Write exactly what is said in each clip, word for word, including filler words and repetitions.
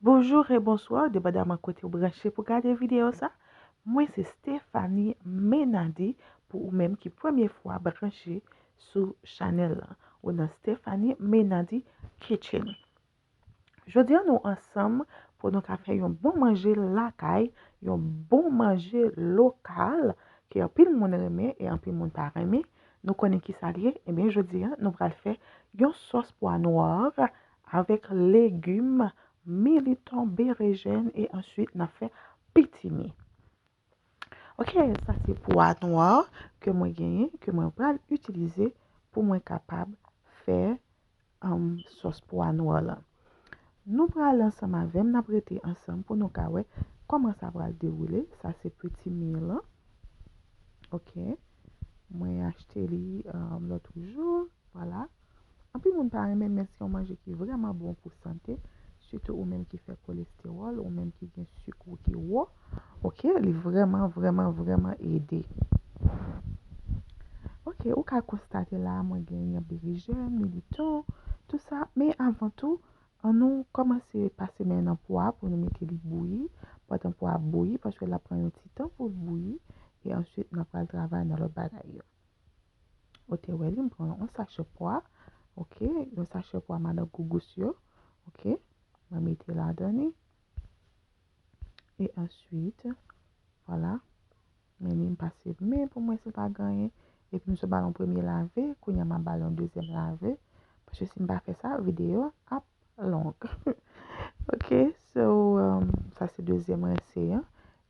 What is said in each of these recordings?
Bonjou e bonswa, depandaman kote w branche pou gade videyo sa. Mwen se Stephanie Menady, pou ou menm ki premye fwa branche sou chanèl lan, ou nan Stephanie Menady Kitchen. Jodi a nou ansanm pou nou ka fè yon bon manje lakay, yon bon manje lokal ke anpil moun renmen e anpil moun pa renmen. Nou konnen ki sa l ye? Ebyen, jodi a nou pral fè yon sòs pwa nwa avèk legim, militon, berejèn e answit n ap fè pitimi. Ok, sa se pwa nwa ke mwen genyen, ke mwen pral itilize pou mwen kapab fè um, sòs pwa nwa lan. Nou pral ansanm avè m, n ap rete ansanm pou nou ka wè kòman sa pral dewoule. Sa se pitimi lan. Ok. Mwen achte li um, lòt jou. Vwala. Anpil moun pa renmen, men se yon manje ki vrèman bon pou sante. Sitou ou menm ki fè kolestewòl, ou menm ki gen sik ou ki wo. Ok, li vrèman, vrèman, vrèman ede. Ok, ou ka konstate la, mwen genyen berejèn, militon, tou sa. Men avan tou, ann nou kòmanse pase men nan pwa pou nou mete li bouyi. Pandan pwa ap bouyi, paske l ap pran yon ti tan pou l bouyi. E answit, n ap pral travay nan lòt bagay yo. Ou te wè li, m pran yon sachè pwa. Ok, yon sachè pwa madan Gougous yo. Ok, mwen mete ladan li. E answit, vwala, men li m pase men pou mwen si l pa gen anyen. Epi m sot ba l yon premye lave, kounye a m ap ba l yon dezyèm lave. Paske si m pa fè sa, videyo a ap long. Ok, so, um, sa se dezyèm rense an.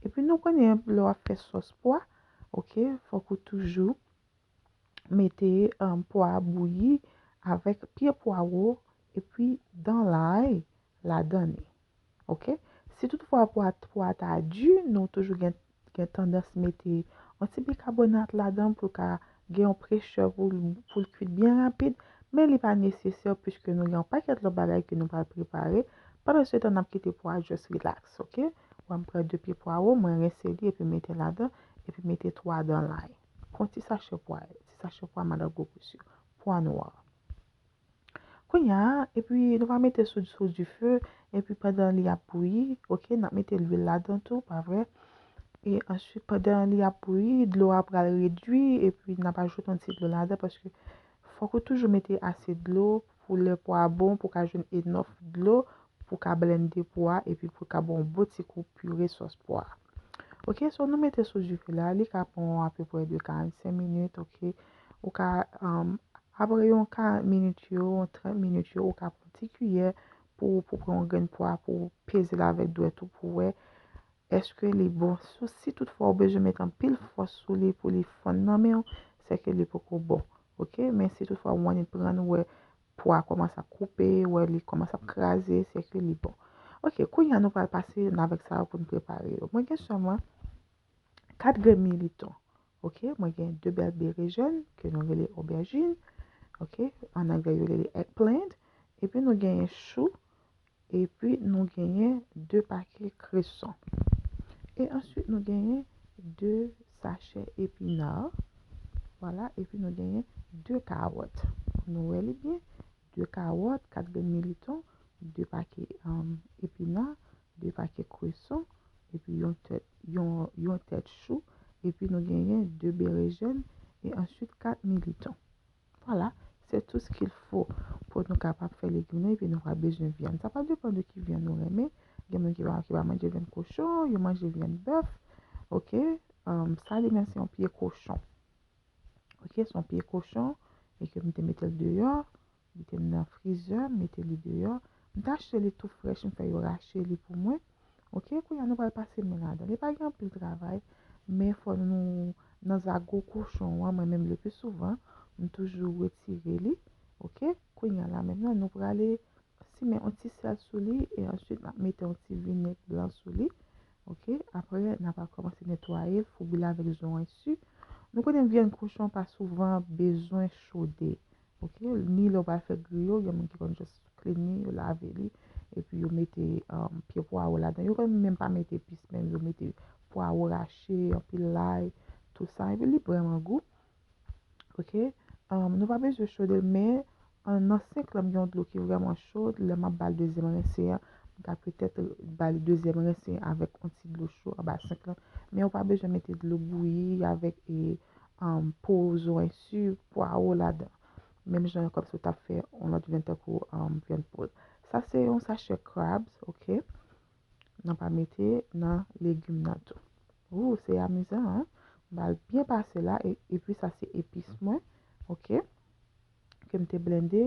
Epi nou konnen lè w ap fè sòs pwa, ok, fòk ou toujou mete um, pwa a bouyi avèk pye pwawo epi dan lay ladan li. Ok? Si toutfwa pwa, pwa ta di, nou toujou gen, gen tandans mete yon ti bikabonat ladan pou l ka gen yon prechè pou l, pou l kwit byen rapid, men li pa nesesè piske nou gen yon pakèt lòt bagay ke nou pral prepare. Pandan se tan, n ap kite pwa a just relax, ok? Wè m pran de pye pwawo, mwen rense li epi mete ladan, epi mete twa dan lay. Pran ti sachè pwa, ti sachè pwa madan Gougous yo, pwa nwa. Kounye a, epi nou va mete sou, sou dife, epi pandan li ap bouyi, ok, n ap mete lwil ladan tou, pa vre? E answit, pandan li ap bouyi, dlo a pral redwi, epi n ap ajoute yon ti dlo ladan, paske fòk ou toujou mete ase dlo pou lè pwa a bon, pou w ka jwenn enòf dlo, pou w ka blende pwa a, epi pou l ka ba w yon bon ti kou pire sòs pwa a. Ok, so nou mete sou dife la, li ka pran apeprè de karannsenk minit, ok. Ou ka, um, apre yon karant minit yo, yon trant minit yo, ou ka pran ti kiyè pou, pou pran yon grenn pwa, pou peze l avèk dwèt ou, pou wè èske li bon. Si, si toutfwa ou bezwen met anpil fòs sou li pou li fonn nan men w, se ke li poko bon. Ok, men si toutfwa ou annik pran, ou wè pwa a kòmanse ap koupe, ou wè li kòmanse ap kraze, se ke li bon. Ok, kounye a nou pral pase nan avèk sa yo pou n prepare yo. Mwen gen sèlman kat grenn militon. Ok, mwen gen de bèl berejèn ke nou rele obèjin. Ok, an anglè yo rele eggplant. Epi nou genyen chou. Epi nou genyen de pake kreson. E answit nou genyen de sachè epina. Vwala, epi nou genyen de kawòt. Nou wè li byen. De kawòt, kat grenn militon, de pake um, epina, de pake kreson, epi yon tèt, yon, yon tèt chou, epi nou genyen de berejèn, e answit kat militon. Vwala, c'est tout ce qu'il faut pou nou kapab fè legim nan, epi nou va bezwen vyann. Sa va depann de ki vyann ou renmen. Gen moun ki pa, ki pa manje vyann kochon, yo manje vyann bèf. Ok, um, sa li menm se yon pye kochon. Ok, se yon pye kochon, e ke m te mete l deyò, mete l nan frizè, m mete li deyò. M te achte li tou frèch, m fè yo rache li pou mwen. Ok, kounye a nou pral pase men ladan. Li pa gen anpil travay, men fò nou, nan zago kochon an, mwen menm le pli souvan, m toujou retire li. Ok, kounye a la menm nan, nou prale simen yon ti sèl sou li, e answit n ap mete yon ti vinèg blan sou li. Ok, apre n ap kòmanse netwaye l, foubi l avèk zòn ensi. Nou konnen vyann kochon pa souvan bezwen chode. Ok, ni lè w pral fè griyo, gen moun ki konn just clean li, yo lave li, epi yo mete um, pye pwawo ladan. Yo konn menm pa mete epis menm, yo mete pwawo rache, anpil lay, tou sa. Epi li vrèman gou. Ok, um, nou pa bezwen chode l, men an, nan senk lan m gen yon dlo ki vrèman cho, lè m ap ba l dezyèm rense an, M ka petèt ba li dezyèm rense avèk yon ti dlo cho anba senk lan. Men ou pa bezwen mete dlo bouyi avèk e, um, po zoranj si, pwawo ladan. Menm jan kòmsi w t ap fè yon lòt vyann tankou, um, vyann poul. Sa se yon sachè crabs, oke? N a pa mete nan legim nan tou. Ou, se amizan, en. M ba l byen pase la, e, epi sa se epis mwen, oke? Ke m te blende,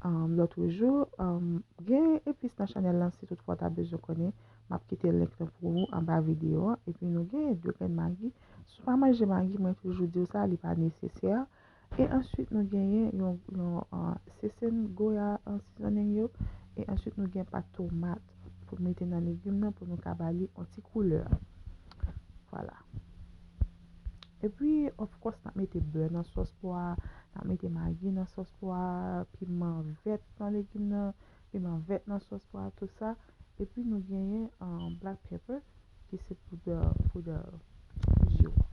um, lòt jou. Um, gen epis nan chanèl lan, si toutfwa w ta bezwen konnen, m ap kite link lan pou ou anba videyo an. Epi nou gen de grenn magi. Si w pa manje magi, mwen toujou di w sa, li pa nesesè. E answit, nou genyen yon, yon, uh, season Goya, uh, seasoning yo. E answit, nou gen pat tomat pou mete nan legim nan, pou nou ka ba li yon ti koulè. Vwala. Epi, of course, n ap mete bè nan sòs pwa, n ap mete magi nan sòs pwa, piman vèt nan legim nan, piman vèt nan sòs pwa, tout sa. Epi, nou genyen, uh, black pepper, ki se poud, poud, poud jiwo.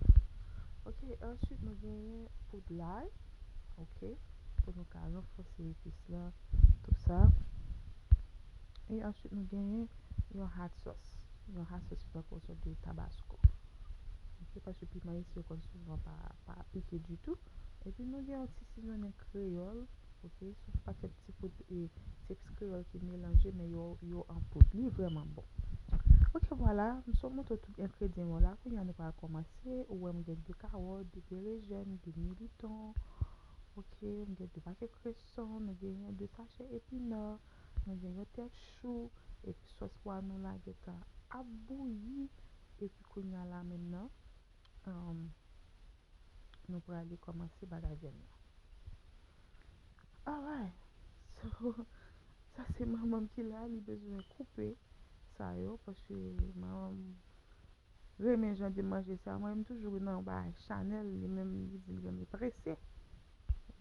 Oke, answit, nou genyen poud lay, oke, pou nou ka ranfòse epis la, tout sa. E answit, nou genyen yon hot sauce. Yon hot sauce ki tankou yon sòt de tabasco. Oke, paske piman isi yo konn souvan pa, pa pike ditou. Epi nou gen yon ti sizonnen kreyòl, oke, se yon pakèt ti poud e ti epis kreyòl ki melanje, men yo, yo an poud. Li vrèman bon. Oke, vwala, m sot montre w tout engredyan yo la. Kounye a nou pral kòmanse. Ou wè m gen de kawòt, de berejèn, de militon. Oke, m gen de pakèt kreson, nou genyen de sachè epina, nou gen yon tèt chou, epi sòs pwa nou la gentan ap bouyi, epi kounye a la menm nan, um, nou prale kòmanse bagay vyann nan. Alright, so, sa se manman m ki la, li bezwen koupe sa yo, paske manman m renmen jan de manje sa. Mwen, m toujou nan yon bagay chanèl, li menm, li di l renmen prese.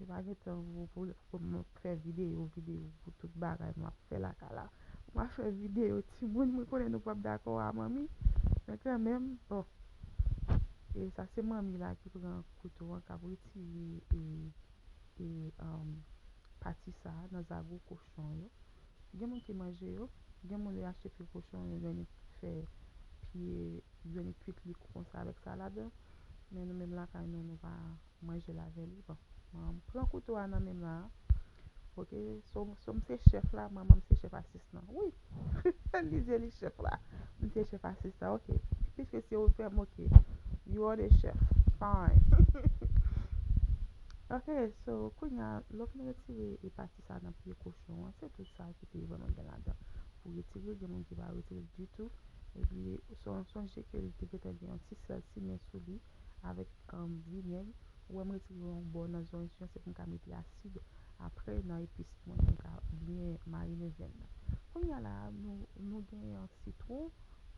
Li pa gen tan pou, pou, pou m fè videyo, videyo pou tout bagay m ap fè lakay la. M ap fè videyo timoun, mwen konnen nou p ap dakò a manmi, men kanmenm, bon. E sa se manmi la ki pran kouto an, k ap retire e, e, um, pati sa a nan zago kochon yo. Gen moun ki manje yo, gen moun li achte pye kochon, yo vini fè pye, vini kuit li konsa avèk sa ladan. Men nou menm lakay nou, nou pa manje l avè li. Bon, mwen pran kouto a nan men m la. Oke, so, so m se chèf la, manman m se chèf asistan. Wi, li di li chèf la. M se chèf asistan, oke. Piske se ou fè m, oke. You are the chef. Fine. Oke, so, kounye a, lè w fin retire e pati sa nan pye kochon an, se tout sa ki te vrèman gen ladan. Pou retire, gen moun ki pa retire ditou. Epi, son-, sonje ke li te gentan gen yon ti sèl simen sou li, avèk, um, vinèg. Ou wè m retire yon bò nan zoranj si an, se pou m ka mete asid. Apre, nan epis mwen, pou m ka byen marine vyann nan. Kounye a la, nou, nou gen yon sitwon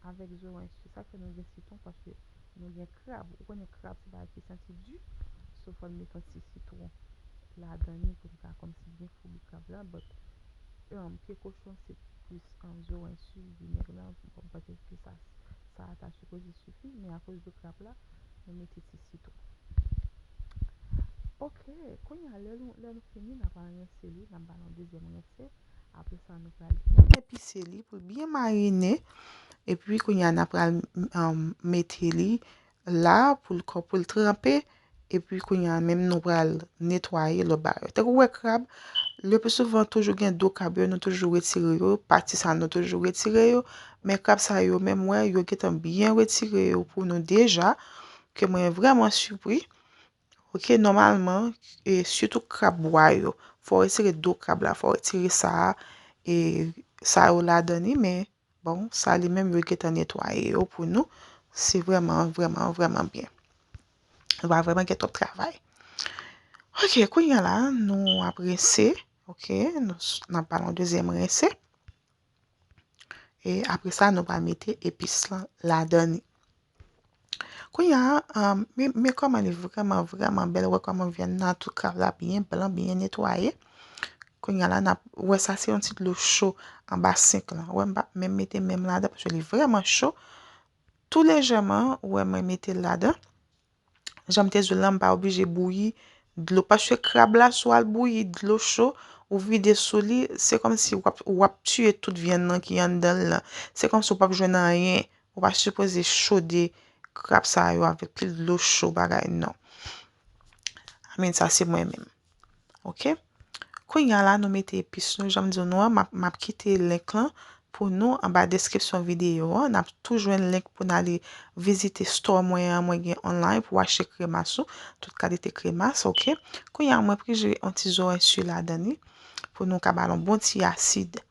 avèk zoranj si. Sa fè nou gen sitwon, paske nou gen krab. Ou konnen krab, se bagay ki santi di. So, fò n met yon ti sitwon ladan li pou n ka kòmsi byen foubi krab la. But, um, pye kochon, se plis, um, zoranj si, vinèg la. Bon, m panse ke sa, sa a ta sipoze sifi, men akoz de krab la, nou mete ti sitwon. Oke, kounye a, lè nou, lè nou fini, n a pral rense li, n a ba l yon dezyèm rense. Apre sa, nou pral byen epise li pou l byen marine. Epi, kounye a, n a pral, um, mete li la pou l, pou l tranpe. Epi, kounye a, menm nou pral netwaye lòt bagay yo. Tankou w wè krab, le pli souvan, toujou gen do krab yo, nou toujou retire yo. Pati sa, nou toujou retire yo. Men krab sa yo, menm wè, yo gentan byen retire yo pou nou deja, ke mwen vrèman sipri. Oke, nòmalman, e sitou krab bwa yo, fò w retire do krab la, fò w retire sa a, e sa yo ladan li, men, bon, sa li menm, yo gentan netwaye yo pou nou. Se vrèman, vrèman, vrèman byen. Nou pa vrèman gen twòp travay. Oke, kounye a la, nou ap rense, oke, nou s-, n ap ba l yon dezyèm rense. E apre sa, nou pral mete epis lan ladan li. Kounye a, um, men, men kòman li vrèman, vrèman bèl. Wè kòman vyann nan, tout krab la byen blan, byen netwaye. Kounye a la, n ap, wè sa se yon ti dlo cho anba senk lan. Wè m pa menm mete men m ladan, paske li vrèman cho. Tou lejèman, wè mwen mete l ladan. Jan m te di w la, m pa oblije bouyi dlo. Paske krab la, si w al bouyi dlo cho, ou vide sou li, se kòmsi w ap, w ap tiye tout vyann nan ki anndan l lan. Se kòmsi w p ap jwenn anyen. Ou pa sipoze chode krab sa yo avèk pil dlo cho bagay, non. I mean, sa se mwen menm. Oke? Kounye a la, nou mete epis nou. Jan m di nou an, m ap, m ap kite link lan pou nou anba deskripsyon videyo an. N ap tou jwenn link pou n ale vizite store mwen an, mwen gen online pou w achte kremas ou, tout kalite kremas, oke? Kounye a, mwen prije yon ti zorèy swi ladan li pou nou ka ba l yon bon ti asid.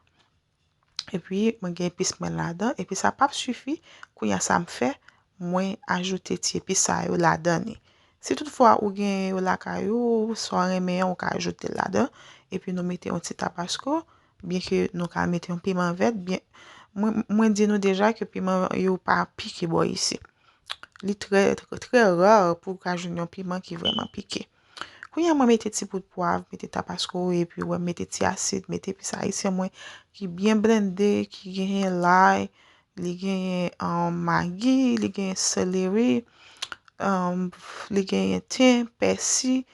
Epi, mwen gen epis mwen ladan. Epi, sa p ap sifi. Kounye a, sa m fè, mwen ajoute ti epis sa yo ladan li. Si toutfwa ou gen yo lakay ou, sa w renmen an, ou ka ajoute l ladan. Epi, nou mete yon ti tabasko, byenke nou ka mete yon piman vèt. Byen, mwen, mwen di nou deja ke piman yo pa pike bò isi. Li trè, trè, trè ra pou w ka jwenn yon piman ki vrèman pike. Kounye a, mwen mete ti poud pwav, mete tabasko, epi wè, mete ti asid, mete epis ayisyen mwen ki byen blende, ki genyen lay, li genyen, um, magi, li genyen seleri, um, li genyen ten, pèsi,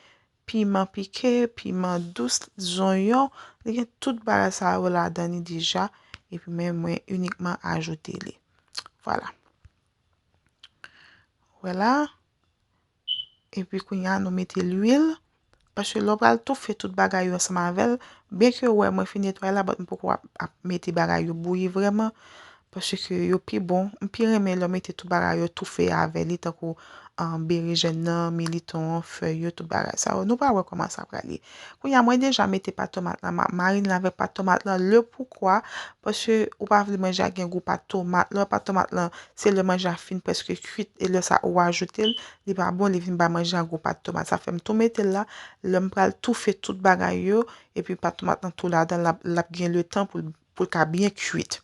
piman pike, piman dous, zonyon, li gen tout bagay sa yo ladan li deja, epi men mwen inikman ajoute li. Vwala. Wè la. Epi kounye a, nou mete lwil. Paske lè w pral toufe tout bagay yo ansanm avè l, byenke w wè mwen fin netwaye la, but m poko ap, ap mete bagay yo bouyi vrèman. Paske yo pi bon. M pi renmen lè w mete tout bagay yo toufe avè li, tankou, um, berejèn nan, militon an, fèy yo, tout bagay sa yo. Nou pral wè kòman sa pral ye. Kounye a, mwen deja mete pat tomat lan, m ap marine l avèk pat tomat lan. Le poukwa, paske ou pa vle manje a gen gou pat tomat lan. Pat tomat lan, se lè manje a fin prèske kuit, e lè sa ou ajoute l, li pa bon, li vin ba manje a gou pat tomat. Sa fè m tou mete l la. Lè m pral toufe tout bagay yo, epi pat tomat lan tou ladan, l ap, l ap gen letan pou l, pou l ka byen kuit.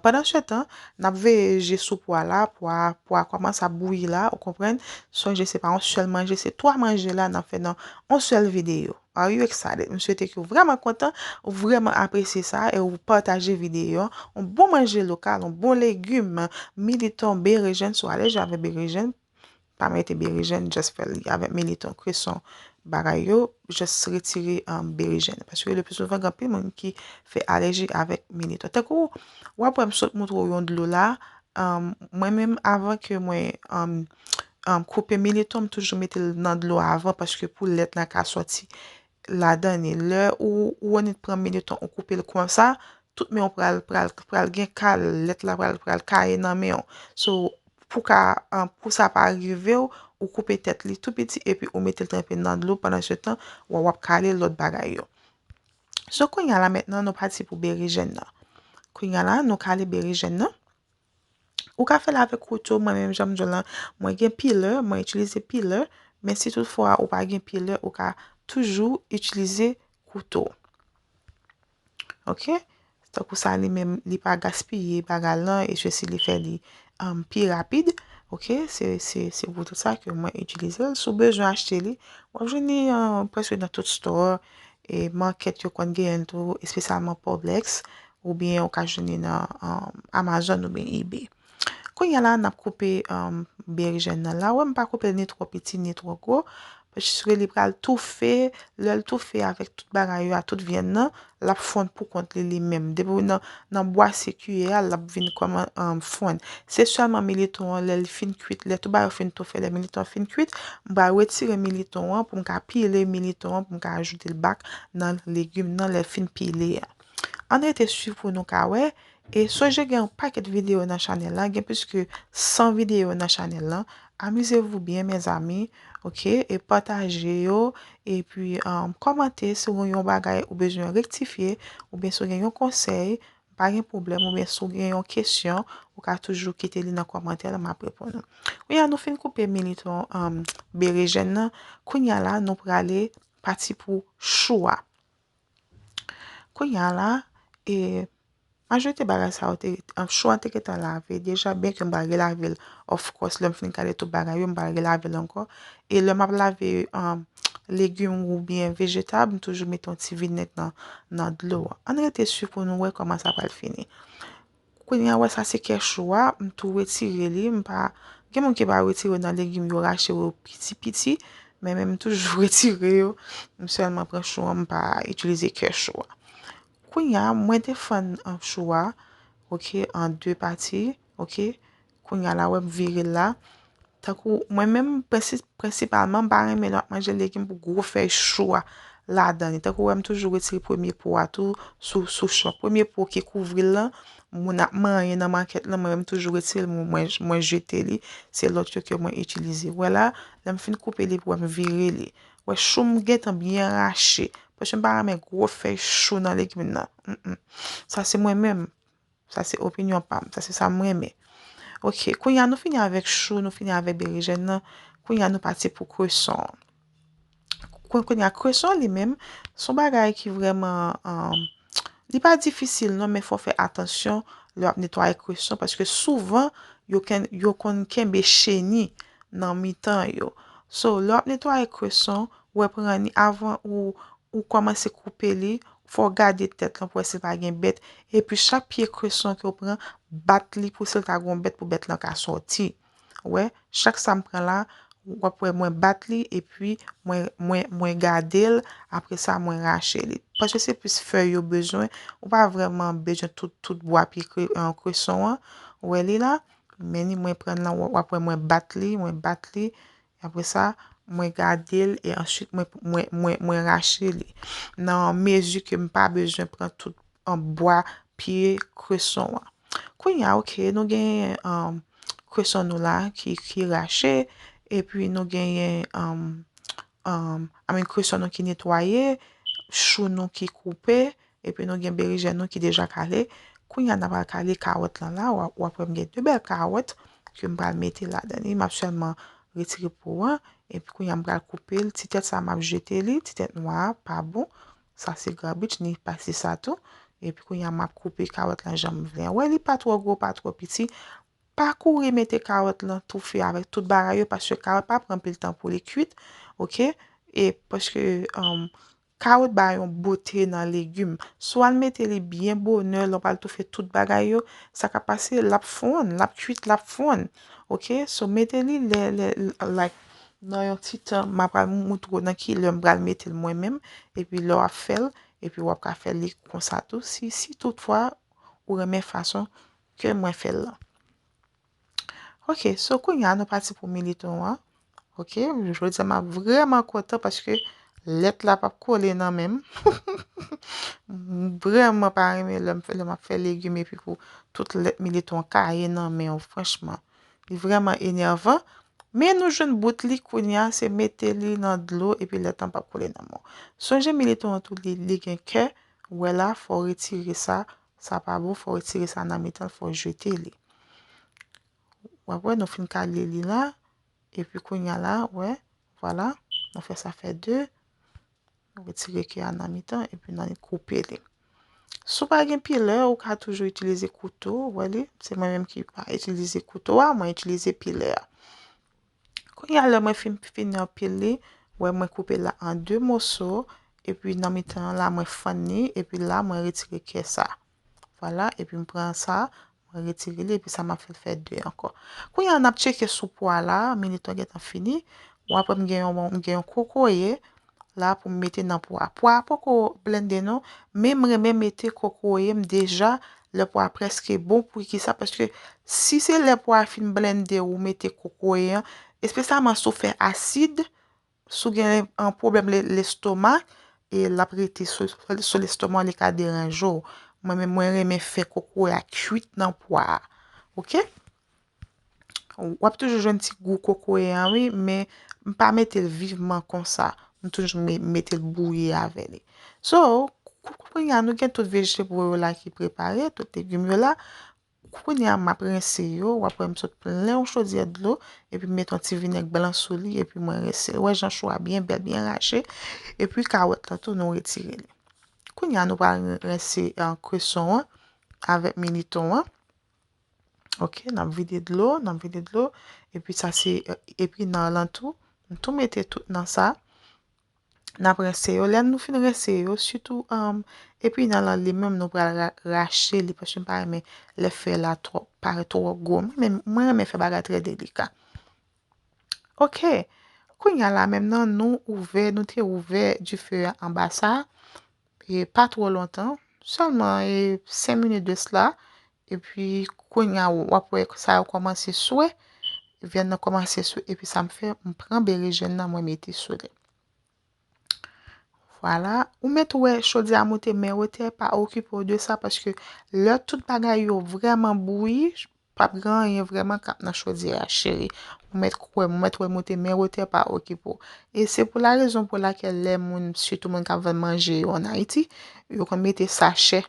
Pandan se tan, n ap veye je sou pwa la, pwa, pwa kòmanse ap bouyi la, ou konprann? Sonje, se pa yon sèl manje, se twa manje la n ap fè nan yon sèl videyo. Are you excited? M swete ke w vrèman kontan, ou vrèman apresye sa, e ou pataje videyo an. Yon bon manje lokal, yon bon legim, militon, berejèn, si w alèji avèk berejèn, pa mete berejèn, just fè li avèk militon, kweson, bagay yo, just retire, um, berejèn. Paske le pli souvan, gen anpil moun ki fè alèji avèk militon. Tankou, w ap wè m sot montre w yon dlo la, um, mwen menm, avan ke mwen, um, um, koupe militon, m toujou mete l nan dlo avan, paske pou lèt lan ka sòti ladan li. Lè ou, ou annik pran militon, ou koupe l konsa, tout men w pral, pral, pral gen kal, lèt la pral, pral kaye nan men w. So, pou ka, an, pou sa pa rive w, ou koupe tèt li tou piti epi ou mete l tranpe nan dlo, pandan se tan, w, w ap kale lòt bagay yo. So, kounye a la, mentnan, nou pati pou berejèn nan. Kounye a la, nou kale berejèn nan. Ou ka fè l avèk kouto, mwen menm, jan m di w lan, mwen gen peeler, mwen itilize peeler, men si toutfwa ou pa gen peeler, ou ka toujou itilize kouto. Oke? Tankou sa li menm, li pa gaspiye bagay lan, e sesi li fè li, um, pi rapid. Oke? Se, se, se pou tout sa ke mwen itilize l. Si w bezwen achte li, w ap jwenn li, um, prèske nan tout store, e market yo konn genyen l tou, espesyalman Publix, oubyen ou ka jwenn li nan, um, Amazon oubyen eBay. Kounye a la, n ap koupe, um, berejèn nan la. Ou wè, m pa koupe l ni twò piti, ni twò gwo. Paske li pral toufe, lè l toufe avèk tout bagay yo a, tout vyann nan, l ap fonn pou kont li, li menm. Depi w nan, nan bwase kiyè a, l ap vin kòman, um, fonn. Se sèlman militon an, lè l fin kuit, lè tout bagay yo fin toufe, lè militon an fin kuit, m pral retire militon an pou m ka pile militon an, pou m ka ajoute l back nan legim nan, lè l fin pile a. Ann rete swiv pou nou ka wè. E sonje gen yon pakèt videyo nan chanèl la, gen plis ke san videyo nan chanèl la. Amusez-vous bien, mes amis, oke? E pataje yo, epi, um, kòmante si w gen yon bagay ou bezwen rektifye, oubyen si w gen yon konsèy, pa gen pwoblèm, oubyen si w gen yon kesyon, ou ka toujou kite li nan kòmantè la, m ap reponn ou. Kounye a, nou fin koupe militon, um, berejèn nan. Kounye a la, nou prale pati pou chou a. Kounye a la, e, majorite bagay sa yo te, an, chou an te gentan lave deja, byenke m pral relave l, of course, lè m fin kale tout bagay yo, m pral relave l ankò. E lè m ap lave, um, legim oubyen vejetab, m toujou mete yon ti vinèg nan, nan dlo a. Ann rete swiv pou nou wè kòman sa pral fini. Kounye a, wè sa se kè chou a, m tou retire li, m pa, gen moun ki pa retire nan legim yo rache yo piti piti, Men, men m toujou retire yo. M sèlman pran chou an, m pa itilize kè chou a. Kounye a, mwen te fann, um, chou a, oke, an de pati, oke. Kounye a la, wè m vire l la. Tankou, mwen menm, prensi-, prensipalman, m pa renmen lè w ap manje legim pou gwo fèy chou a ladan li. Tankou, wè m toujou retire premye po a tou sou, sou chou an. Premye po ki kouvri l lan, moun ap manyen nan makèt lan, mwen menm toujou retire l, mwen, mwen, mwen jete li. Se lòt yo ke mwen itilize. Wè la, lè m fin koupe li, wè m vire li. Wè, chou m gentan byen rache. Paske m pa renmen gwo fèy chou nan legim nan. Mm, mm. Sa se mwen menm. Sa se opinyon pa m. Sa se sa m renmen. Oke, kounye a nou fini avèk chou, nou fini avèk berejèn nan. Kounye a nou pati pou kreson an. Kounye a kreson li menm, se yon bagay ki vrèman, um, li pa difisil non, men fò fè atansyon lè w ap netwaye kreson, paske souvan, yo, ken, yo konn kenbe cheni nan mitan yo. So, lè w ap netwaye kreson, wè pran li avan ou, ou kòmanse koupe li, fò w gade tèt lan pou wè si l pa gen bèt. Epi chak pye kreson ke w pran, bat li pou si l ta gen yon bèt pou bèt lan ka sòti. Wè, chak sa m pran la, w ap wè mwen bat li, epi mwen, mwen, mwen gade l, apre sa mwen rache li. Paske se plis fèy yo bezwen, ou pa vrèman bezwen tout, tout bwa pye kre, an, kreson an. Ou wè li la, men ni mwen pran l lan, w ap wè mwen bat li, mwen bat li, apre sa, mwen gade l, e answit mwen, mwen, mwen, mwen rache li. Nan mezi ke m pa bezwen pran tout an bwa pye kreson an. Kounye a, oke, nou genyen, um, kreson nou la ki, ki rache, epi nou genyen, um, um, I mean, kreson nou ki netwaye, chou nou ki koupe, epi nou gen berejèn nou ki deja kale. Kounye a, n a pral kale kawòt lan la, w a, w ap wè m gen de bèl kawòt ke m pral mete ladan li. M ap sèlman retire po an, epi kounye a, m pral koupe l. Ti tèt sa, m ap jete li, ti tèt nwa a, pa bon. Sa se garbage, ni pa se sa tou. Epi kounye a, m ap koupe kawòt lan jan m vle. Wè, li pa twò gwo, pa twò piti. Pa kouri mete kawòt lan toufe avèk tout bagay yo, paske kawòt pa pran anpil tan pou li kuit, oke? E paske, um, kawòt ba yon bote nan legim. Si w al mete li byen bonè, lè w pral toufe tout bagay yo, sa ka pase, l ap fonn, l ap kuit, l ap fonn, oke? So, mete li lè, lè, like, nan yon ti tan, m ap pral moutre w nan ki lè m pral mete l mwen menm, epi lè w ap fè l, epi w ap ka fè li konsa tou, si, si toutfwa ou renmen fason ke mwen fè l lan. Ok, so kounye a nou pati pou militon an. Ok, jodi a m ap vrèman kontan paske lèt la p ap kole nan men m. M vrèman pa renmen lè m fè, lè m ap fè legim epi pou tout lèt militon an kaye nan men w, franchman. Li vrèman enèvan. Men nou jwenn bout li kounye a, se mete li nan dlo epi lèt lan p ap kole nan men w. Sonje militon an tou li, li gen kè, ou wè la, fò w retire sa, sa pa bon, fò w retire sa nan mitan l, fò w jete li. W ap wè, nou fin kale li la, epi kounye a la, wè, vwala, nou fè sa fè de, nou retire kè a nan mitan, epi n al koupe li. Si w pa gen pilè, ou ka toujou itilize kouto, w wè li, se mwen menm ki pa itilize kouto a, mwen itilize pilè a. Kounye a, lè mwen fin, fini anpile, wè mwen koupe l la an de moso, epi nan mitan an la, mwen fann li, epi la, mwen retire kè sa. Vwala, epi m pran sa, mwen retire li, epi sa m ap fè l fè de ankò. Kounye a, n ap tcheke sou pwa la, militon gentan fini. W ap wè m gen yon, m gen yon kokoye la pou m mete nan pwa. Pwa a poko blende non, men m renmen mete kokoye m deja lè pwa a prèske bon. Poukisa? Paske si se lè pwa a fin blende ou mete kokoye an, espesyalman si w fè asid, si w gen yon pwoblèm le-, lestomak, e l ap rete sou, sou lestomak, li ka deranje w. Mwen menm, mwen renmen fè kokoye a kuit nan pwa a. Ok? W ap toujou jwenn ti gou kokoye an, wi, men m pa mete l vivman konsa. M toujou me-, mete l bouyi avè li. So, kou-, kou-, kounye a, nou gen tout vejetabo yo la ki prepare, tout legim yo la. Kounye a, m ap rense yo. W ap wè m sot plen yon chodyè dlo, epi m mete yon ti vinèg blan sou li, epi mwen rense l. Wè jan chou a byen bèl, byen rache. Epi kawòt lan tou, nou retire li. Kounye a, nou pral rense, eh, kreson an avèk militon an. Ok, n ap vide dlo, n ap vide dlo. Epi sa se, eh, epi nan lan tou, m tou mete tout nan sa. N ap rense yo. Lè nou fin rense yo, sitou, um, epi nan lan li menm, nou pral ra-, rache li, paske m pa renmen lè fèy la twò, parèt twò gwo. Mwen, mwen renmen fè bagay trè delika. Ok. Kounye a la menm nan, nou ouvè, nou te ouvè dife a anba sa, e pa twò lontan, sèlman e senk minit de sla, epi kounye a w ap wè sa yo kòmanse swe, vyann nan kòmanse swe, epi sa m fè, m pran berejèn nan, mwen mete sou li. Vwala, ou mèt wè chodyè a moute, men wotè pa okipe w de sa, paske lè tout bagay yo vrèman bouyi, p ap gen anyen vrèman k ap nan chodyè a, cheri. Ou mèt kwè m, ou mèt wè moute, men wotè pa okipe w. E se pou la rezon pou lakèl lè moun, sitou moun k ap vann manje yo ann Ayiti, yo konn mete sachè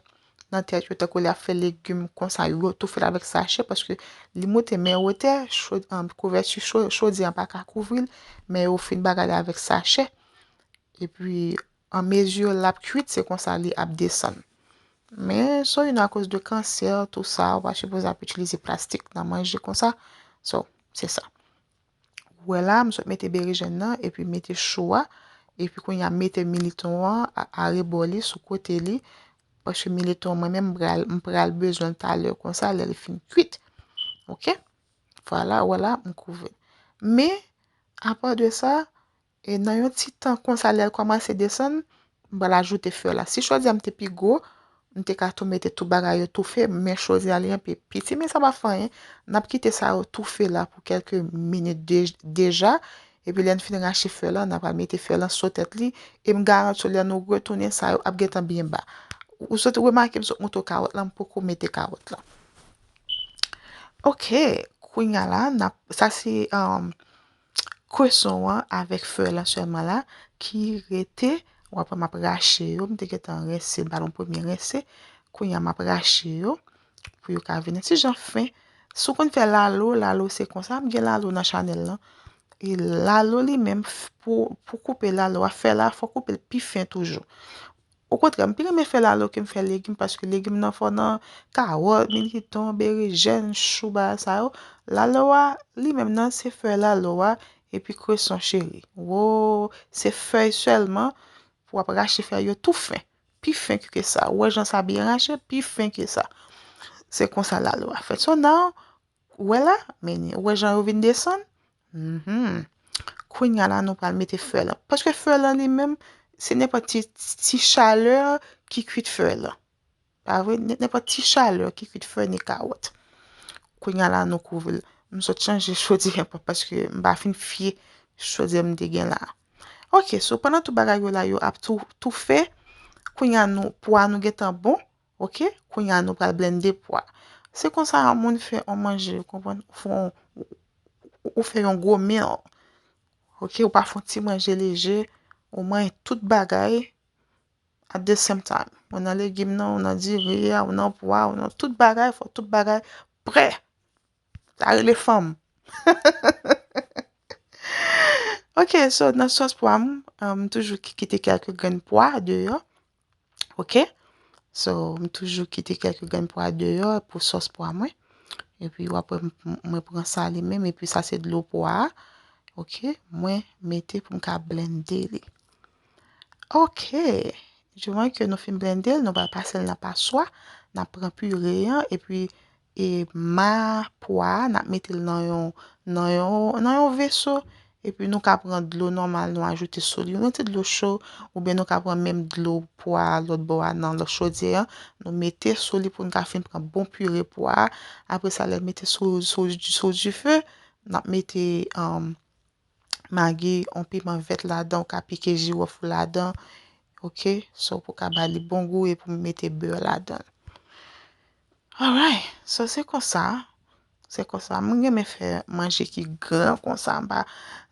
nan tèt yo, tankou lè y ap fè legim konsa, yo toufe l avèk sachè, paske li moute, men wotè, cho-, an, kouvèti cho-, chodyè an pa ka kouvri l, men yo fin bagay la avèk sachè. Epi, anmezi l ap kwit, se konsa li ap desann. Men, so, you know, akoz de kansè, tou sa, ou pa sipoze ap itilize plastik nan manje konsa. So, se sa. Ou wè la, m sot mete berejèn nan, epi mete chou a, epi kounye a mete militon an a, arebò li, sou kote li, paske militon an, mwen menm, m pral, m pral bezwen l talè konsa, lè li fin kwit. Oke? Vwala, ou wè la, m kouvri l. Men, apa de sa, e nan yon ti tan konsa, lè l kòmanse desann, m pral ajoute fè la. Si chodyè m te pi gwo, m te ka tou mete tout bagay yo toufe, men chodyè a li anpe piti, men sa pa fè anyen. N ap kite sa yo toufe la pou kèlke minit de-, deja. Epi lè n fin rache fè lan, n ap al mete fè lan sou tèt li. E m garanti w, lè nou retounen, sa yo ap gentan byen ba. Ou sot remake m sot moute w kawòt lan, m poko mete kawòt lan. Oke, kounye a la, n ap, sa se, um, kweson an avèk fè lan sèlman la ki rete. W ap wè m ap rache yo, m te gentan rense, ba l yon premye rense. Kounye a m ap rache yo pou yo ka vin yon ti jan fen. Si w konn fè lalo, lalo se konsa, m gen lalo nan chanèl lan. E lalo li menm, f-, pou, pou koupe lalo a, fè la, fò koupe l pi fen toujou. Okontrè, m pi renmen fè lalo ke m fè legim, paske legim nan fò nan kawòt, militon, berejèn, chou, bagay sa yo. Lalo a, li menm nan, se fè lalo a, epi kweson cheri. Wo, se fèy sèlman, pou w ap rache fèy yo tou fen. Pi fen ke sa. Ou wè jan sa byen rache, pi fen ke sa. Se konsa lalo a fèt. So now, ou wè la, men, ou wè jan yo vin desann? Mhm. Kounye a la, nou pral mete fè lan. Paske fè lan li menm, se nenpòt ti, ti chalè ki kwit fè lan. Pa vre? Nen-, nenpòt ti chalè ki kwit fè ni kawòt. Kounye a la, nou kouvri l. M sot chanje chodyè an paske m pa fin fye chodyè m te gen la. Oke, so pandan tout bagay yo la, yo ap tou, toufe, kounye a nou, pwa nou gentan bon, oke? Kounye a nou pral blende pwa. Se konsa yon moun fè yon manje, ou konprann? Ou fè yon, ou, ou fè yon gwo meal. Oke, ou pa fè yon ti manje leje, ou manje tout bagay at the same time. Ou nan legim nan, ou nan diri a, ou nan pwa, ou nan tout bagay, fò tout bagay prè. Sa rele fanm. Ok, so nan sòs pwa m, um, m toujou ki-, kite kèlke grenn pwa deyò. Ok? So, m toujou kite kèlke grenn pwa deyò pou sòs pwa mwen. Epi w ap wè m, m, mwen pran sa li menm, epi sa se dlo pwa a. Ok? Mwen mete pou m ka blende li. Ok. Diman ke nou fin blende l, nou pral pase l nan paswa. N ap pran pire an, epi e ma pwa a, n ap mete l nan yon, nan yon, nan yon veso. Epi nou ka pran dlo nòmal, nou ajoute sou li. Yon ti dlo cho, oubyen nou ka pran menm dlo pwa a, lòt bò a, nan lòt chodyè an. Nou mete sou li pou n ka fin pran bon pire pwa a. Apre sa, lè n mete sou, sou, sou dife, n ap mete, um, magi, yon piman vèt ladan, ou ka pike jiwòf ou ladan. Ok? So, pou ka ba li bon gou e pou m mete bè ladan. Alright. So, se konsa. Se konsa. Mwen renmen fè manje ki gran konsa. M pa,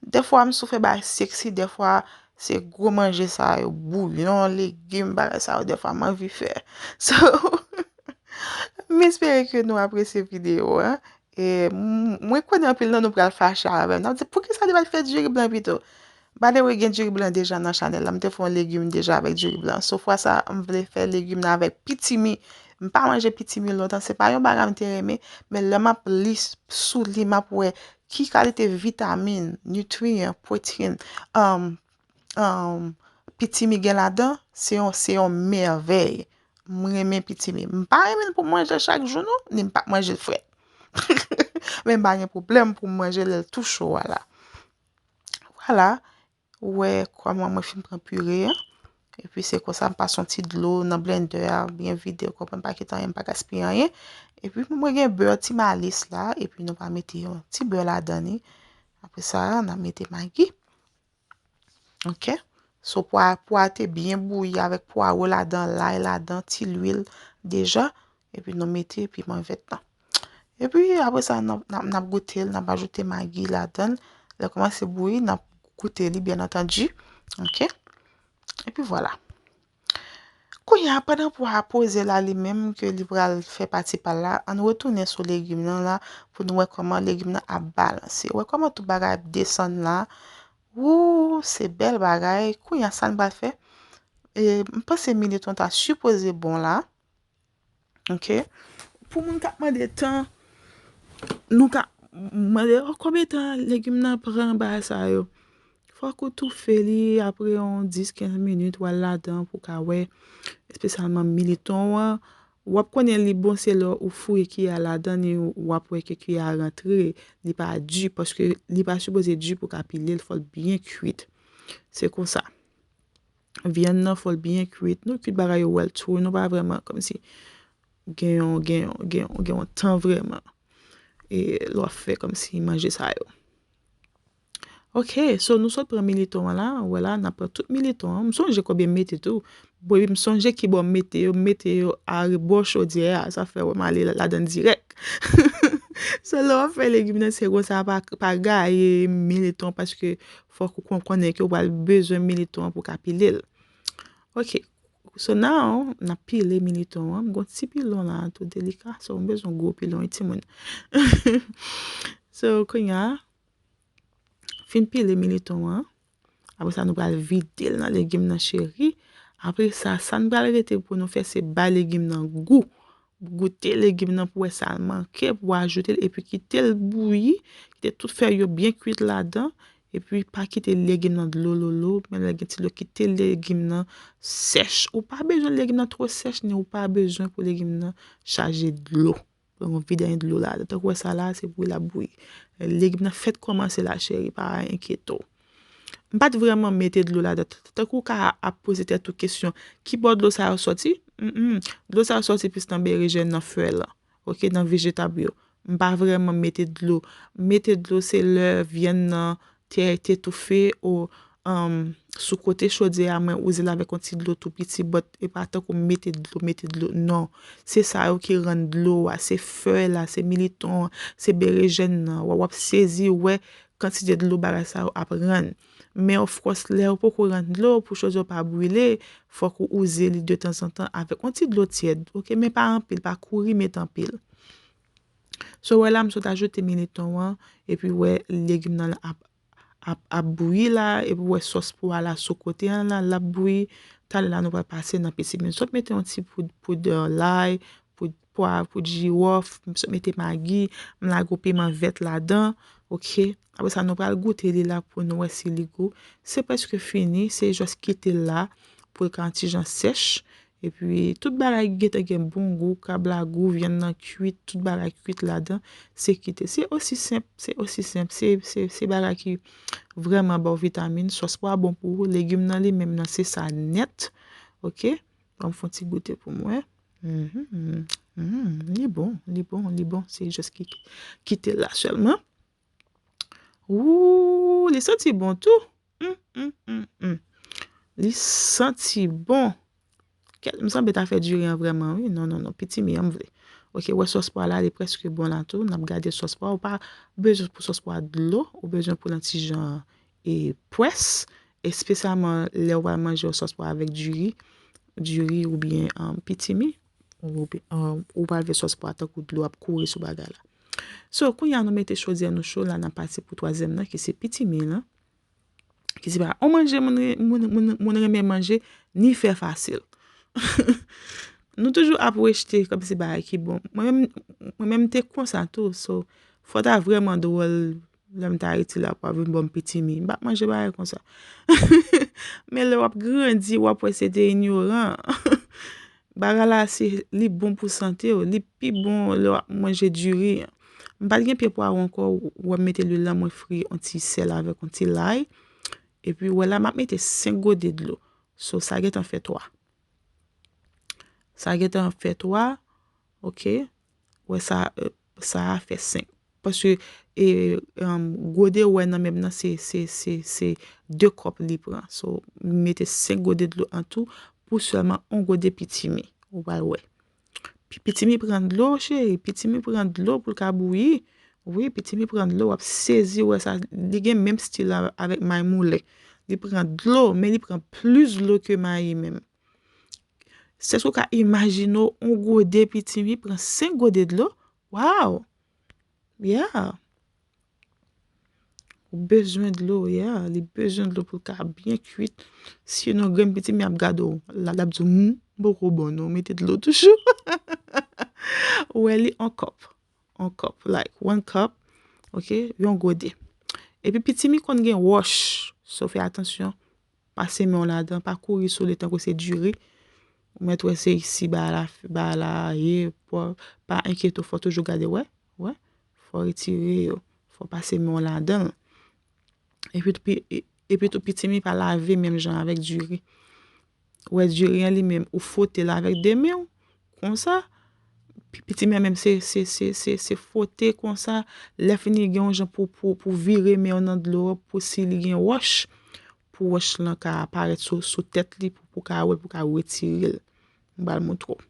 dèfwa m sou fè bagay seksi, dèfwa se gwo manje sa yo, bouyon, legim, bagay sa yo, dèfwa m anvi fè. So, m espere ke nou apresye videyo a. E m-, mwen konnen anpil nan nou pral fache avè m. N ap di, "Poukisa li pa t fè diri blan pito?" By the way, gen diri blan deja nan chanèl la. M te fè yon legim deja avèk diri blan. So, fwa sa, m vle fè legim nan avèk pitimi. M pa manje pitimi lontan. Se pa yon bagay m te renmen. Men lè m ap li s-, sou li, m ap wè ki kalite vitamin, nitriyan, pwoteyin, um, um, pitimi gen ladan, se yon, se yon mèvèy. M renmen pitimi. M pa renmen l pou m manje l chak jou, non, ni m p ap manje l frèt. Men m pa gen pwoblèm pou m manje l lè l tou cho a la. la, ou wè kòman mwen fin pran pire an. Epi se konsa m pase yon ti dlo nan blender a, byen vide, ou konprann, pa kite anyen, m pa gaspiye anyen. Epi mwen gen bè ti malis la, epi nou va mete yon ti bè ladan li. Apre sa, n a mete magi. Ok? So, pwa, pwa te byen bouyi avèk pwawo ladan, lay ladan, ti lwil deja. Epi nou mete piman vèt lan. Epi apre sa, n ap, n ap, n ap goute l, n ap ajoute magi ladan l. Lè l kòmanse bouyi, n ap goute li, byen antandi. Ok? Epi vwala. Kounye a, pandan pwa a poze la li menm, ke li pral fè pati pa l la, ann retounen sou legim nan la pou nou wè kòman legim nan ap balanse. Wè kòman tout bagay ap desann la. Wou, se bèl bagay. Kounye a, sa n pral fè? E, m panse militon ta sipoze bon la. Ok? Pou moun k ap mande tan, nou ka mande, "Oh, konbyen tan legim nan pran bagay sa yo?" Fòk ou toufe li apre yon dis, kenz minit, w al ladan pou w ka wè, espesyalman militon an. W ap konnen li bon se lè ou fouye kiyè a ladan li, w ap wè ke kiyè a rantre, li pa di, paske li pa sipoze di pou w ka pile l, fò l byen kwit. Se konsa. Vyann nan fò l byen kwit. Nou kwit bagay yo wè l tou, nou pa vrèman kòmsi gen yon, gen yon, gen yon, gen yon tan vrèman. E lè w ap fè kòmsi manje sa yo. Ok, so nou sot pran militon an la, wè la, n ap pran tout militon an. M sonje konbyen m mete tou. Epi m sonje kibò m mete yo, m mete yo arebò chodyè a, sa fè wè m ale la, ladan dirèk. So lè w ap fè legim nan, se konsa, pa, pa gaye militon, paske fòk ou kon-, konnen ke w pral bezwen militon an pou w ka pile l. Ok, so now, n ap pile militon an. M gon ti pilon la, tou delika, so m bezwen gwo pilon, wi, timoun. So, kounye a, fin pile militon an. Apre sa, nou pral vide l nan legim nan, cheri. Apre sa, sa n pral rete pou nou fè, se bay legim nan gou. Goute legim nan pou wè sa l manke, pou ajoute l, epi kite l bouyi, kite tout fèy yo byen kwit ladan, epi pa kite legim nan dlo lolo, men lè gen ti dlo, kite legim nan sèch. Ou pa bezwen legim nan twò sèch, ni ou pa bezwen pou legim nan chaje dlo. Donk, vide yon dlo la. Tankou wè sa la, se bouyi l ap bouyi. Legim nan fèk kòmanse la, cheri, pa enkyete w. M pa t vrèman mete dlo ladan. Tankou w ka ap poze tèt ou kesyon, ki bò dlo sa yo sòti? Mm, mm. Dlo sa yo sòti plis nan berejèn, nan fèy lan, ok, nan vejetab yo. M pa vrèman mete dlo. Mete dlo, se lè vyann nan te, te toufe, o, um, sou kote chodyè a, mwen wouze l avèk yon ti dlo tou piti, but e pa tankou mete dlo, mete dlo. Non. Se sa yo ki rann dlo a, se fèy la, se militon an, se berejèn nan. W, w ap sezi wè kantite dlo bagay sa yo ap rann. Men of course, lè yo poko rann dlo, pou chodyè yo pa brile, fòk ou wouze li detanzantan avèk yon ti dlo tyèd, ok? Men pa anpil, pa kouri met anpil. So, wè la, m sot ajoute militon an, epi wè legim nan ap, ap, ap bouyi la, epi wè sòs pwa la sou kote an la, l ap bouyi. Talè la, nou pral pase nan piti. Men m sot mete yon ti poud, poud, eh, lay, poud pwav, poud jiwòf, m sot mete magi, m lage yon piman vèt ladan, ok? Apre sa, nou pral goute li la pou nou wè si li gou. Se prèske fini, se jis kite l la pou l ka yon ti jan sèch. Epi, tout bagay gentan gen bon gou, krab la gou, vyann nan kwit, tout bagay kwit ladan. Se kite. Se osi senp, se osi senp. Se, se, se bagay ki vrèman ba w vitamin. Sòs pwa bon pou ou. Legim nan li menm nan, se sa nèt. Ok? Ban m fè yon ti goute pou mwen. Mhm, mhm, li bon, li bon, li bon. Se jis kite, kite l la sèlman. Ooh, li santi bon tou. Hum, hum, hum, hum. Li santi bon. Kèt, m sanble ta fè diri an vrèman, wi. Non, non, non, pitimi an m vle. Ok, wè sòs pwa la, li prèske bon la tou. N ap gade sòs pwa. Ou pa bezwen pou sòs pwa dlo, ou bezwen pou l yon ti jan e pwès, espesyalman lè ou pral manje yon sòs pwa avèk diri, diri oubyen, um, pitimi, oubyen, um, ou pral vè sòs pwa tankou dlo ap kouri sou bagay la. So, kounye a nou mete chodyè nou cho la, n ap pase pou twazyèm nan, ki se pitimi lan, ki se pa yon manje moun, moun, moun, moun renmen manje, ni fè fasil. Nou toujou ap rejte kòmsi bagay ki bon. Mwen menm, mwen menm te konsa tou, so, fò ta vrèman dwòl lè m ta rete la pou ap vin ban m pitimi. M p ap manje bagay konsa. Men lè w ap grandi, w ap wè se te inyoran. Bagay la, se, li bon pou sante w. Li pi bon lè w ap manje diri. M pa t gen pye pwawo ankò, w ap mete lwil lan, mwen fri yon ti sèl avèk yon ti lay. Epi, wè la, m ap mete senk gode dlo. So, sa gentan fè twa. Sa gentan fè twa, ok. Wè sa, euh, sa a fè senk. Paske, e, um, gode wè nan men m nan, se, se, se, se de kòp li pran. So, m mete senk gode dlo an tou pou sèlman yon gode pitimi. Ou pral wè. Pi-, pitimi pran dlo, cheri. Pitimi pran dlo pou l ka bouyi. Wi, pitimi pran dlo, w ap sezi wè sa. Li gen menm stil la avèk may moulen. Li pran dlo, men li pran plis dlo ke mayi menm. Se sa w ka imajine w, yon gode pitimi pran senk gode dlo. Wow! Yeah! Ou bezwen dlo, yeah. Li bezwen dlo pou l ka byen kuit. Sinon, grenn pitimi ap gade w. La, l ap di w, "Hmm, m poko bon non, mete dlo toujou." Ou wè li yon kòp. Yon kòp, like, one cup. Ok, yon gode. Epi pitimi konn gen wòch. So, fè atansyon. Pase men w ladan, pa kouri sou li tankou se diri. Ou mèt wè se isi ba la, ba la ye, pa, pa enkyete w, fò toujou gade, wè, wè. Fò retire yo, fò pase men w ladan l. Epi tou pi-, e-, epi tou pitimi pa lave menm jan avèk diri. Wè diri an li menm, ou fwote l avèk de men w, konsa. Pi-, pitimi an menm se, se, se, se, se fwote konsa. Lè fini gen yon jan pou, pou, pou vire men w nan dlo an, pou si li gen wòch, pou wòch lan ka aparèt sou, sou tèt li, pou, pou ka wè l, pou ka retire l. M pral montre w.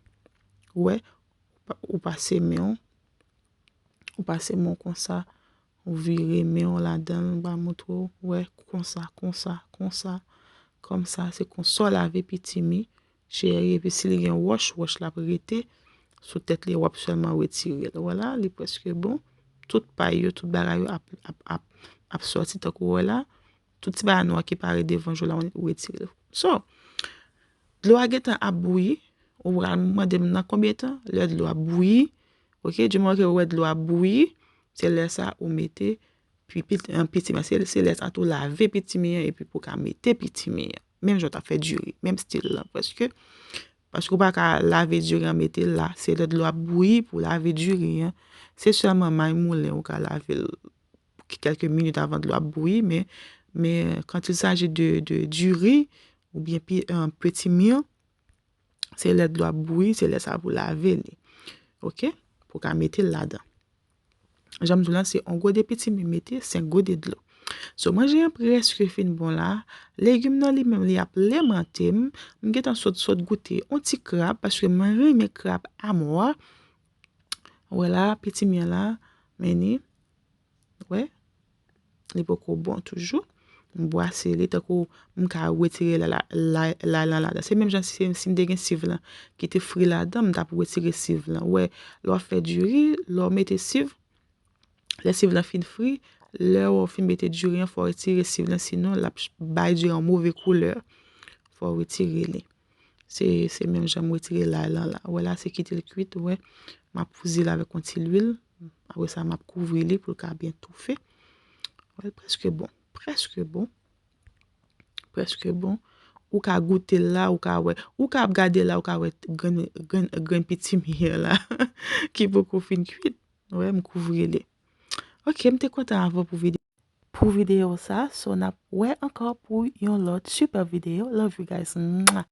Ou wè, ou pa-, ou pase men w, ou pase men w konsa, ou vire men w ladan l, m pral montre w, wè, konsa, konsa, konsa, kòmsa, se konsa w lave pitimi, cheri, epi si li gen wòch, wòch la ap rete sou tèt li, w ap sèlman retire l. Vwala, li prèske bon. Tout pay yo, tout bagay yo ap, ap, ap, ap sòti tankou w wè la. Tout ti bagay nwa ki parèt devan je w la, ou retire l. So, dlo a gentan ap bouyi, ou pral mande m nan konbyen tan? Lè dlo ap bouyi, ok, di moman ke ou wè dlo ap bouyi, se lè sa ou mete pi-, pit-, an, pitimi an. Se, se lè sa tou lave pitimi an epi pou ka mete pitimi an. Menm jan w t ap fè diri, menm stil lan prèske. Paske ou pa ka lave diri an mete l la. Se lè dlo ap bouyi pou lave diri an. Se sèlman may moulen ou ka lave l kèlke minit avan dlo ap bouyi, men, men quand il s'agit de, de diri oubyen pi-, euh, pitimi, se lè dlo ap bouyi, se lè sa pou lave li. Ok? Pou ka mete l ladan. Jan m di w la, se yon gode pitimi mete, senk gode dlo. So, manje an prèske fin bon la. Legim nan li menm, li ap lemante m. M gentan sot, sot goute yon ti krab, paske mwen renmen krab a mò. Wè la, pitimi an la, men ni. Wè, li poko bon toujou. M bwase li, tankou m ka retire lay la, lay, lay lan ladan. Se menm jan si, si m te gen siv lan ki te fri ladan, m t ap retire siv lan. Wè, lè w ap fè diri, lè w mete siv, lè siv lan fin fri, lè w fin mete diri an, fò w retire siv lan, sinon l ap ch-, bay diri an move koulè. Fò w retire li. Se, se menm jan m retire lay lan la. Wè la, se kite l kuit, wè. M ap fouzi l avèk yon ti lwil. Apre sa, m ap kouvri li pou l ka byen toufe. Wè, l prèske bon. Prèske bon. Prèske bon. Ou ka goute l la, ou ka wè. Ou ka ap gade la, ou ka wè grenn, grenn, grenn pitimi an la ki poko fin kuit. Wè, m kouvri li. Ok, m te kontan avè w pou videyo, pou videyo sa. So, n ap wè ankò pou yon lòt super video. Love you guys. Mwah.